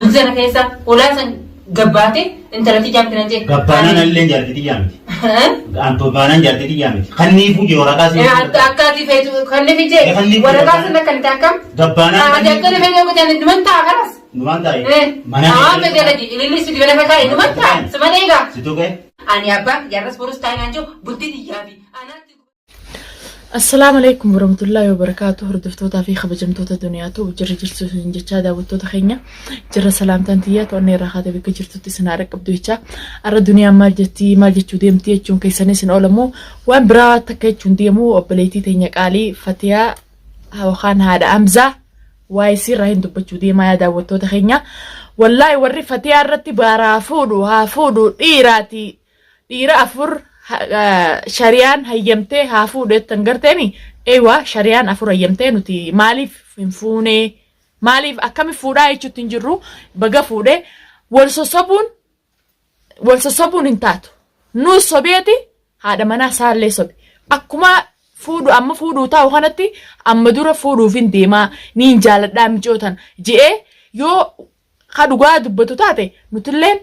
Bultii sana keessa olaa san gabbaate intalatti jaamti nan jee. Gabbaanaan allee jaartii xiyyaa miti. Gabbaanaan jaartii xiyyaa miti. Kanniifuu jee waraqaa si. Akka ati feetu kan ni fijee Eh, kan ni waraqaa sun akka ni akkam. Gabbaanaan Ati akka ni feetu akka ni numan ta'a kanas. Numaan taa'e. Mana Awaan fedhe laji ililli si dibana fakaa numan ta'a si malee egaa. Si tuqee. Ani abbaa jaarras borus taa'ee naan jiru bultii xiyyaa fi anaatti. Assalaamu alaikum warahmatullahi wabarakaatu hordoftootaa fi kabajamtoota duniyaatu jirra jirtu isin jechaa daawwattoota keenya jirra salaamtaan tiyya to'annee irraa kaatee bakka jirtutti isin haadha qabdu jechaa arra duniyaan maal jetti maal jechuu deemti jechuun keessanis hin oolamu waan biraa takka jechuun deemu obboleettii teenya qaalii Fatiyaa yookaan haadha Amzaa waa'ee isiirraa hin dubbachuu deemaa yaa daawwattoota keenya wallaahi warri Fatiyaa irratti baaraa fuudhu haa fuudhu dhiiraati Dhiira 4 shariyaan hayyamtee haa fuudhu jettan garteemi eeywa shariyaan 4 hayyamtee nuti maaliif hin fuunee maaliif akkami fuudhaa jechuutti hin jirru baga fuudhe wal sossobuun wal sossobuun hin taatu nuus sobeeti haadha manaa isaallee sobe akkuma fuudhu amma fuudhuu taa'u kanatti amma dura fuudhuuf hin deemaa niin jaaladhaa micootan je'ee yoo ka dhugaa dubbatu taate nutilleen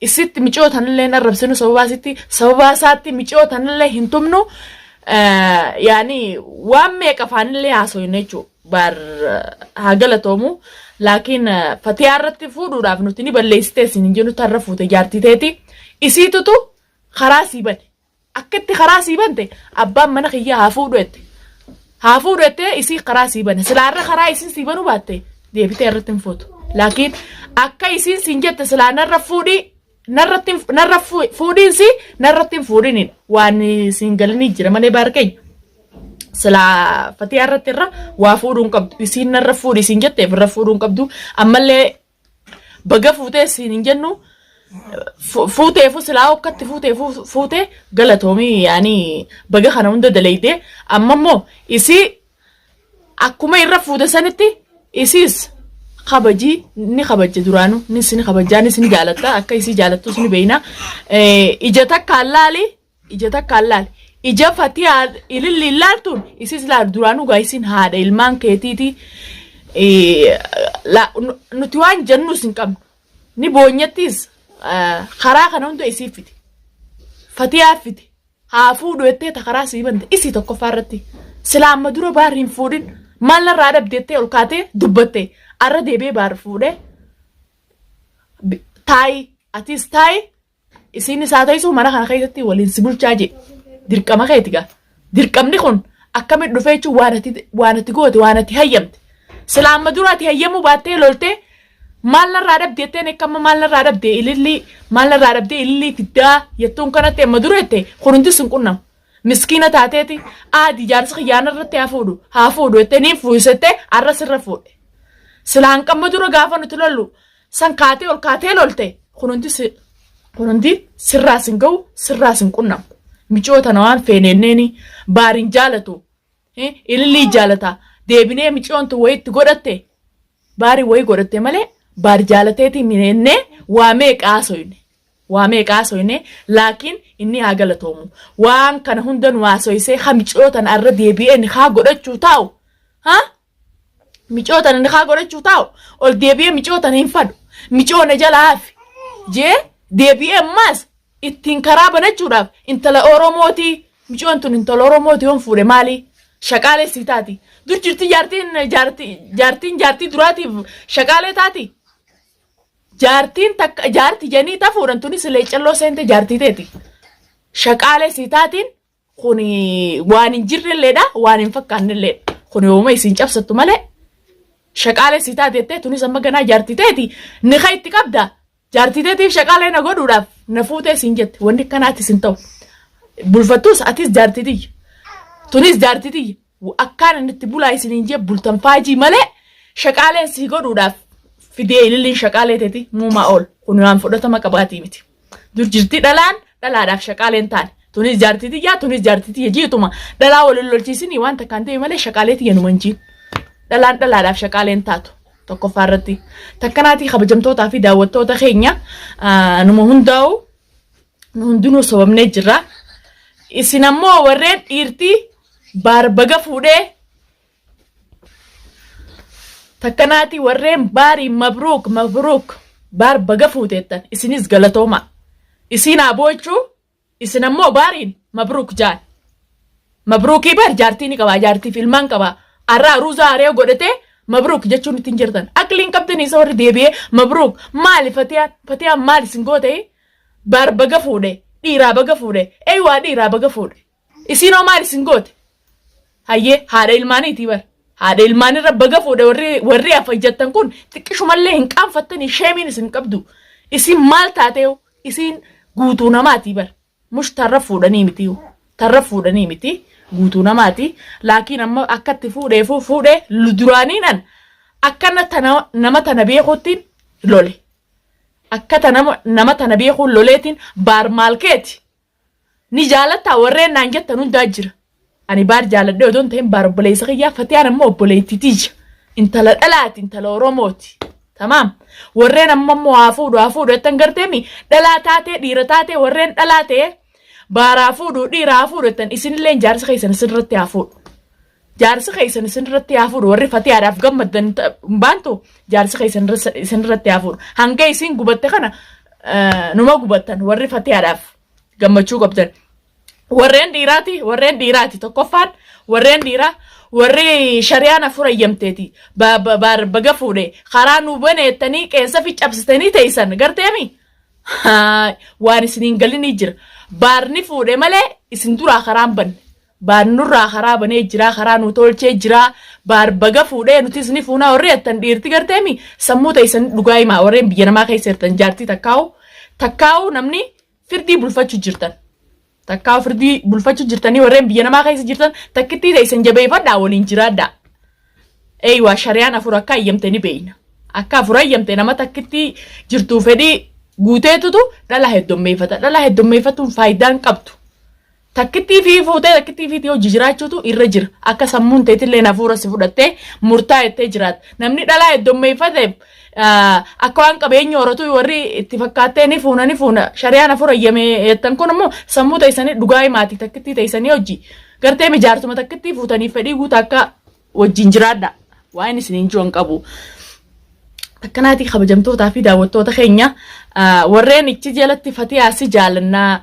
isitti miciyoo tanallee hin arrabsinu sababaa isitti sababaa isaatti miciyoo tanallee hin tumnu yaani waan meeqa afaanillee haasoyne jechuudha baar haa galatoomu laakiin fatiyaa irratti fuudhuudhaaf nuti ni balleessitee isin hin jennu tarra fuute jaartii teeti isiitutu karaa sii bane Akka itti karaa sii bante abbaan mana kiyyaa haa fuudhu jette. Haa fuudhu jettee isii karaa sii bane. Silaa irra karaa isiin sii banuu baatte deebitee irratti hin fuutu. Laakiin akka isiin siin jette silaa narra fuudhii narratti narra fuudhiinsi narratti hin fuudhinidha. Waan siin galinii jira malee baar keenya. Silaa fatiyaa irratti irra waa fuudhuu hin qabdu. Isiin narra fuudhi siin jetteef irra fuudhuu hin qabdu. Ammallee baga fuutee siin hin jennu fuuteefu silaa okkatti fuuteefu fuutee galatoomii yaani baga kana hunda daleeyde amma immoo isii akkuma irra fuute sanitti isiis kabajii ni kabajje duraanu ni isin kabajjaa ni isin jaalatta akka isii jaalattus ni beeyna ija takkaan laali Ija takkaan laali. Ija fatiyaa ililliin laaltuun isis laalu duraanuu gaa isin haadha ilmaan keetiiti. Nuti waan jennus hin qabnu. Ni boonyattis karaa kana hunda isii fite. Fatiyaa fite. Haa fuudhu jettee ta karaa sii bante isii tokkoffaa irratti. Silaa amma dura baar hin fuudhin. Maal narraa dhabde jettee ol kaatee dubbatte. Arra deebi'ee baar fuudhee. Taayi atis taayi Isiin isaa teessuu mana kana keessatti waliin si bulchaa jee. Dirqama keeti gaa. Dirqamni kun akkamitti dhufee jechuun waan ati waan ati goote waan ati hayyamte. Silaa amma dura ati hayyamuu baattee loltee maal narraa dhabde jetteen akka amma maal narraa dhabde ilillii maal narraa dhabde ilillii fiddaa jettuun kanatti amma dura jette kun hundi sin qunnamu. Miskiina taateeti aadi jaarsi kiyyaa narratti haa fuudhu haa fuudhu jettee niin fuusettee arra sirra fuudhe. Silaan qamma dura gaafa nuti lollu San kaatee ol kaatee lolte kun hundi si kun hundi sirraa sin ga'u sirraa sin qunnamu. Micoo tana waan feeneenneeni baariin jaalatu ilillii jaalata deebinee micoon tun wayitti godhatte baarii wayii godhatte malee baar jaalateetii mineennee waa meeqa haasoyne. Waa meeqa haasoyne laakiin inni haa galatoomu. Waan kana hunda nu haasoysee ha micoo tana arra deebi'ee ni haa godhachuu taa'u. Haa? Micoo tana nikaa godhachuu taa'u ol deebi'ee micoo tana hin fadhu. Micoo na jala hafi jee deebi'ee ammaas ittiin karaa banachuudhaaf intala Oromootii micoon tun intala Oromooti yoon fuudhe maali? Shaqaalee sii taati. Dur jirti jaartiin jaartii jaartiin jaartii duraatiif shaqaalee taati. Jaartiin takka jaarti janii ta fuudhan tunis leeccalloo seente jaartii teeti. Shaqaalee sii taatiin Kuni waan hin jirrelleedha, waan hin fakkaannelleedha. Kuni hooma isin cabsattu malee shaqaalee sii taate jettee tunis amma ganaa jaartii teeti nika itti qabda. Jaartii teetiif shaqaalee na godhuudhaaf na fuutee siin jette wanni akkanaatti sin ta'u. Bulfattus atis jaartii tiyya. Tunis jaartii tiyya. Akkaan inni itti bulaa isiniin jee bultan faajii malee shaqaaleen sii godhuudhaaf fidee ililliin shaqaalee teeti muumaa ol. Kun waan fudhatama qabaatii miti. Dur jirti dhalaan dhalaadhaaf shaqaaleen taane. Tunis jaartii tiyyaa tunis jaartii tiyya jiituma dhalaa wal hin lolchiisinii waan takkaan ta'e malee shaqaalee tiyya numa hin jiin. Dhalaan dhalaadhaaf shaqaaleen taatu tokkoffaa irratti. Takkanaatii kabajamtootaa fi daawwattoota keenya numa hundaa'u nu hundinuu sobamnee jirra. Isin ammoo warreen dhiirtii baar baga fuudhee. Takkanaati warreen baarii mabruuk mabruuk baar baga fuuteettan isinis galatooma. Isiin haa boochuu isin ammoo baariin mabruuk jaan. Mabruukii bar jaartii ni qabaa jaartiif ilmaan qabaa. Arraa aruuzaa haree godhatee mabruuk jechuun ittiin jirtan. Aqliin qabdanii isa warri deebi'ee mabruuk maali fatiyaan fatiyaan maali isin goote baar baga fuudhe dhiiraa baga fuudhe eeywaa dhiiraa baga fuudhe. Isiinoo maal isin goote? Hayyee haadha ilmaaniitii bar. Haadha ilmaanirra baga fuudhe warri warri hafa jettan kun xiqqishumallee hin qaanfattanii sheemiin isin qabdu. Isin maal taatee isiin guutuu namaatii bar. Mush tarra fuudhanii miti. Tarra fuudhanii miti. Guutuu namaati. Laakiin amma akkatti fuudheefuu fuudhee duraaniinan akkana tana nama tana beekuuttiin lole. Akka nama tana beekuun loleetiin baar maal keeti. Ni jaalattaa warreen naan jettan hundaa jira. Ani baar jaaladhee odoo hin ta'in baar obboleessa kiyyaa Fatiyaan ammoo obboleettii tiyya. Intala dhalaati intala Oromooti. Tamaam. Warreen amma immoo haa fuudhu haa fuudhu jettan garteemi dhalaa taatee dhiira taatee warreen dhalaa ta'e baaraa fuudhu dhiira haa fuudhu jettan isinillee jaarsa keessan isinirratti haa fuudhu. Jaarsi keessan isinirratti haa fuudhu warri fatiyaadhaaf gammaddan hin baantu jaarsi keessan isinirratti haa fuudhu. Hanga isin gubatte kana numa gubattan warri fatiyaadhaaf gammachuu qabdan. Warreen dhiiraati warreen dhiiraati tokkoffaan warreen dhiiraa warri shariyaan afur eeyyamteeti baga fuudhe karaa nu baneettanii qeensa fi cabsitanii teessan garteemi. Waan isiniin galinii jira. Baarni fuudhe malee isin duraa karaan banne. Baar nurraa karaa banee jira karaa nu tolchee jira baar baga fuudhee nutis ni fuunaa warri jettan dhiirti garteemi sammuu teessan dhugaa himaa warreen biyya namaa keessa jirtan jaartii takkaa'u takkaa'u namni firdii bulfachuu jirtan. Takkaa'u firdii bulfachuu jirtanii warreen biyya namaa keessa jirtan takkittii teessan jabeeffadhaa waliin jiraadhaa. Eeywaa shariyaan afur akka eeyyamte ni beeyna. Akka afur eeyyamte nama takkittii jirtuu fedhii guuteetutu dhala heddummeeffata. Dhala heddummeeffatuun faayidaan qabdu. Takkittii fi fuutee takkittii fi hojii jiraachuutu irra jira. Akka sammuun teetillee hafuura si fudhattee murtaa'ettee jiraatta. Namni dhalaa heddummeeffateef akka waan qabeenya horatu warri itti fakkaattee ni fuuna ni fuuna. Shariyaan afur eeyyame jettan kun immoo sammuu teessanii dhugaa himaati takkittii teessanii hojii. Gartee mijaartuma takkittii fuutanii fedhii guutaa akka wajjin jiraadha. Waan isiniin jiru hin qabu. Akkanaatii kabajamtootaa fi daawwattoota keenya warreen ichi jalatti fatiyaa si jaalannaa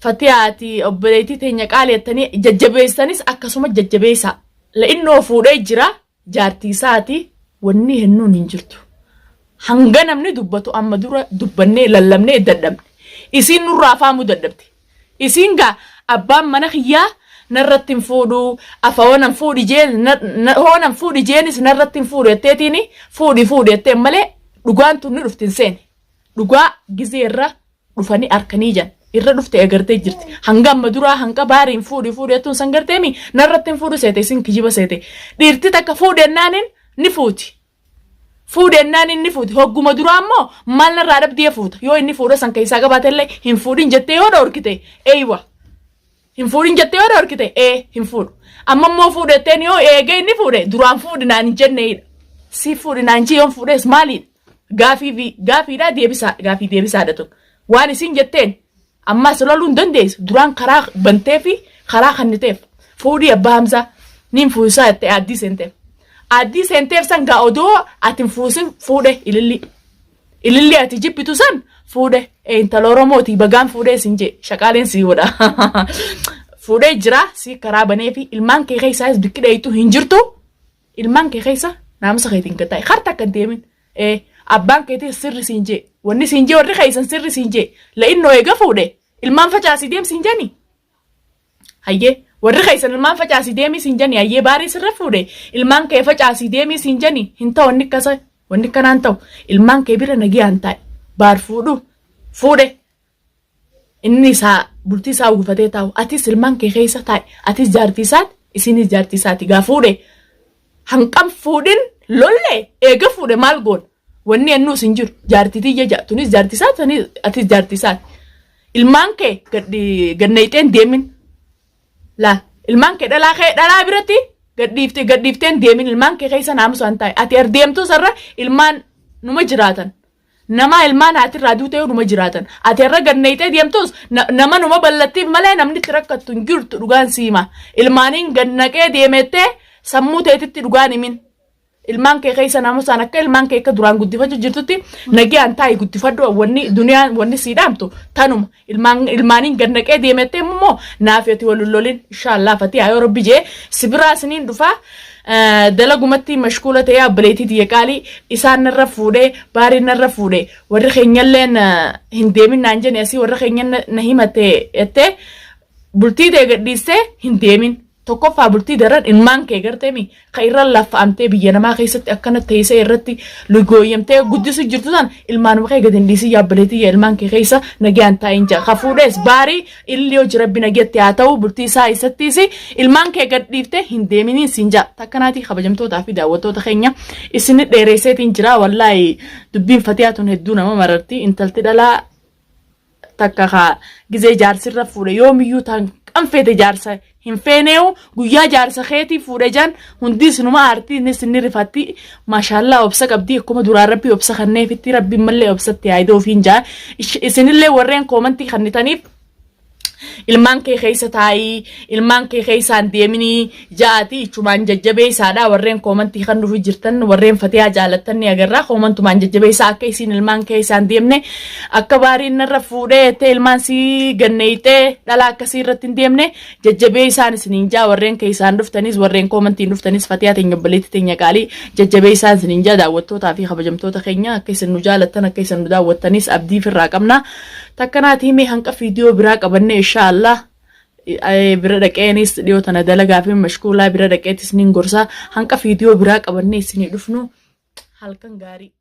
fatiyaati obboleettii teenya qaali jettanii jajjabeessanis akkasuma jajjabeessa. La'innoo fuudhee jira jaartii isaati wanni hennuun hin jirtu. Hanga namni dubbatu amma dura dubbannee lallabnee dadhabne. Isiin nurraa faamuu dadhabde. Isiin gaa abbaan mana kiyyaa narratti hin fuudhu afa hoonan fuudhi jeen hoonan fuudhi jeenis narratti hin fuudhu jetteetiin fuudhi fuudhi jetteen malee dhugaan tun ni dhufti hin seene. Dhugaa gizee irra dhufanii arkanii jan irra dhufte agartee jirti. Hanga amma duraa hanga baariin fuudhi fuudhi jettuun san garteemi narratti hin fuudhu seete isin kijiba seete. Dhiirti takka fuudhi jennaaniin ni fuuti. Fuudhe jennaan inni fuute. Hogguma duraa immoo maal narraa dhabdee fuuta. Yoo inni fuudha san keessaa qabaatellee hin fuudhin jettee yoo dhorkite eeywa. Hin fuudhin jettee yoo dhorkite ee hin fuudhu. Amma immoo fuudhe jetteen yoo eegee inni fuudhe duraan fuudhi naan hin jenneedha. Si fuudhi naan jee yoon fuudhes maaliidha? Gaafii fi gaafiidha deebisaa gaafii deebisaadha tun. Waan isin jetteen ammas loluu hin dandeessu duraan karaa bantee fi karaa kanniteef fuudhii abbaa Hamzaa niin fuusaa jettee aaddii seenteef. Aaddii seenteef san gaa odoo ati hin fuusin fuudhe ililli. Ililli ati jibbitu san fuudhe intala Oromootii bagaan fuudhee sin jee shaqaaleen sii godha. Fuudhee jira si karaa banee fi ilmaan kee keessaas bikki dheeytu hin jirtu. Ilmaan kee keessa naamusa keetiin gad taa'e harta akka hin deemin. Ee abbaan keetii sirri siin jee wanni siin jee warri keessan sirri siin jee la'innoo eega fuudhe ilmaan facaasii deem siin jani. Hayyee warri keessan ilmaan facaasii deemii siin jani hayyee baarii sirra fuudhe ilmaan kee facaasii deemii siin jani hin ta'u wanni akkasa wanni akkanaan ta'u ilmaan kee bira nagiyaan taa'e baar fuudhu fuudhe inni isaa bultii isaa uwwifatee taa'u atis ilmaan kee keessa taa'e atis jaartii isaati isinis jaartii isaati gaa fuudhe hanqam fuudhin lolle eega fuudhe maal goona wanni ennuus hin jiru jaartii tiyya ja'a tunis jaartii isaati atis jaartii isaati ilmaan kee gadneeyxeen deemin laal ilmaan kee dhalaa kee dhalaa biratti gadhiiftee gadhiifteen deemin ilmaan kee keessa naamusaan taa'e ati ardeemtuu sarra ilmaan numa jiraatan Nama ilmaan haatirraa duutee numa jiraatan. Ati har'a ganneeyxee deemtus nama numa ballattiif malee namni itti rakkattu hin jirtu dhugaan siima. Ilmaaniin gannaqee deemettee sammuu teetitti dhugaan himin. Ilmaan kee keessa naamusaan akka ilmaan kee akka duraan guddifachuu jirtutti nagayaan taa'i guddifadhu. Wanni duniyaan wanni sii dhaamtu tanuma. Ilmaan ilmaaniin gad naqee deemettee immoo naaf ati wal hin lolin inshaallah fatiyaa yoo rabbi jee si biraa isiniin dhufaa. Dalagumatti mashkuula ta'ee abbaleetii tiyya qaalii isaan narra fuudhee baariin narra fuudhee warri keenyalleen hin deemin naan jenne asii warra keenya na himatte jettee bultii tee gadhiistee hin deemin. Tokkoffaa bultii daran ilmaan kee garteemi ka irra laffa'amtee biyya namaa keessatti akkana teessee irratti lugooyyamtee guddisu jirtu san ilmaanuma kee gadi hin dhiisin yaa obboleettii yaa ilmaan kee keessa nagayaan taa'in jaa. Ka fuudhees baarii illi yoo rabbi nagayatti haa ta'u bultii isaa isattiis ilmaan kee gad dhiiftee hin deeminiin siin jaa. Takkanaatii kabajamtootaa fi daawwattoota keenya isin dheeresseetiin jira wallaahi dubbiin fatiyaa tun hedduu nama mararti intalti dhalaa takka kaa gizee jaarsi irra fuudhe yoomiyyuu tan qanfeete jaarsa hin feeneewu guyyaa jaarsa keetii fuudhe jaan hundi isinuma aartii innis inni rifatti maashaallaa obsa qabdii akkuma duraan rabbii obsa kanneefitti rabbiin mallee obsatti haayidoo ofiin jaa isinillee warreen koomantii kannitaniif ilmaan kee keessa taa'ii ilmaan kee keessaan deeminii ja'aati ichumaan jajjabeessaadha warreen koomantii kan dhufu jirtan warreen fatiyaa jaalattan ni agarra koomantumaan jajjabeessaa akka isiin ilmaan keessaan deemne akka baariin narra fuudhee jettee ilmaan sii ganneeyxee dhala akkasii irratti hin deemne jajjabeessaan isiniin jaa warreen keessaan dhuftanis warreen koomantiin dhuftanis fatiyaa teenya obboleetti teenya qaalii jajjabeessaan isiniin jaa daawwattootaa fi kabajamtoota keenya akka isin nu jaalattan akka isin nu daawwattanis abdii firraa qabna. Takkanaatii mee hanqa viidiyoo biraa qabanne inshaallah bira dhaqeenis dhiyoo tana dalagaa fi mashkuulaa bira dhaqeetis nin gorsaa hanqa viidiyoo biraa qabannee isinii dhufnu halkan gaarii.